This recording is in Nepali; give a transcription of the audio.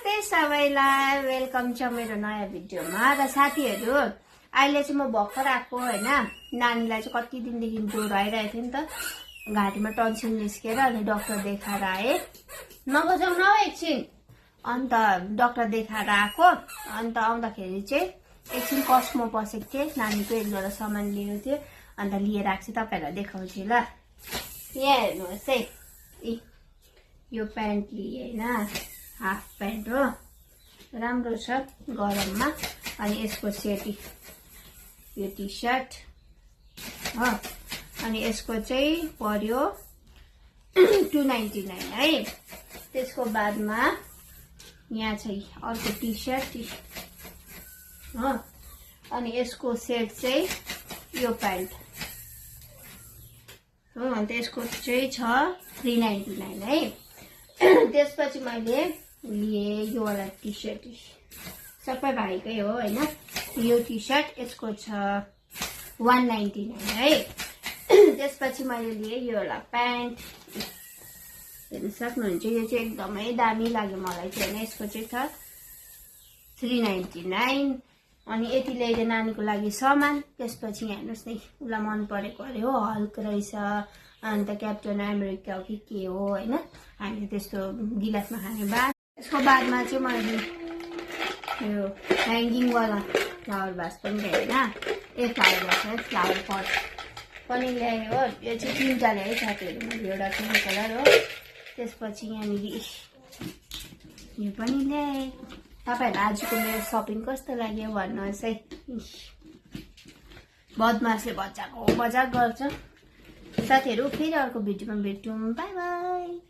नमस्ते सबैलाई वेलकम छ मेरो नयाँ भिडियोमा र साथीहरु अहिले चाहिँ म भर्खर आएको हैन नानीलाई चाहिँ कति दिनदेखि ज्वरो आइरहेको थियो नि त घाँटीमा टन्सिल निस्केर अनि डाक्टर देखाएर आए नबजाउ न एकछिन अन्त डाक्टर देखाएर आको अन्त आउँदाखेरि चाहिँ एकछिन कस्मो बसेको थिए नानीको एक जोडा सामान लिएको थियो अन्त लिएर आएको छु तपाईहरुलाई देखाउँछु ल यहाँ हेर्नुस् है यो प्यान्ट लिए हैन हाफ प्यान्ट हो राम्रो छ गरममा अनि यसको सेटी यो टी शर्ट हो अनि यसको चाहिँ पर्यो 299 है त्यसको बादमा यहाँ चाहिँ अर्को टी शर्ट हो अनि यसको सेट चाहिँ यो प्यान्ट हो अनि यसको चाहिँ छ 399 है त्यसपछि मैले लिए यो वाला टी शर्ट सबै भाइकै हो हैन यो टी शर्ट यसको छ 199 है त्यसपछि मैले लिए यो वाला प्यान्ट हेर्न सक्नुहुन्छ यो चाहिँ एकदमै दामी लाग्यो मलाई चाहिँ हैन यसको चाहिँ छ 399 अनि यति ल्याइदे नानीको लागि सामान त्यसपछि हेर्नुस् नि उलाई मन परेको अरे हो हल्क रहेछ अन्त क्याप्टन अमेरिका हो कि के हो हैन हामीले त्यस्तो गिलासमा खाने बाद यसको बादमा चाहिँ मैले यो ह्याङ्गिङ वाला फ्लावर भास पनि ल्याएँ हैन ए फ्लावर भास है फ्लावर पट पनि ल्याएँ हो यो चाहिँ तीनटा ल्याएँ साथीहरु मैले एउटा पिङ्क कलर हो त्यसपछि यहाँनिर यो पनि ल्याएँ तपाईहरुलाई आजको मेरो शपिङ कस्तो लाग्यो भन्नुहोस् है बदमासले बच्चाको मजाक गर्छ साथीहरु फेरि अर्को भिडियोमा भेटौँ बाइ बाइ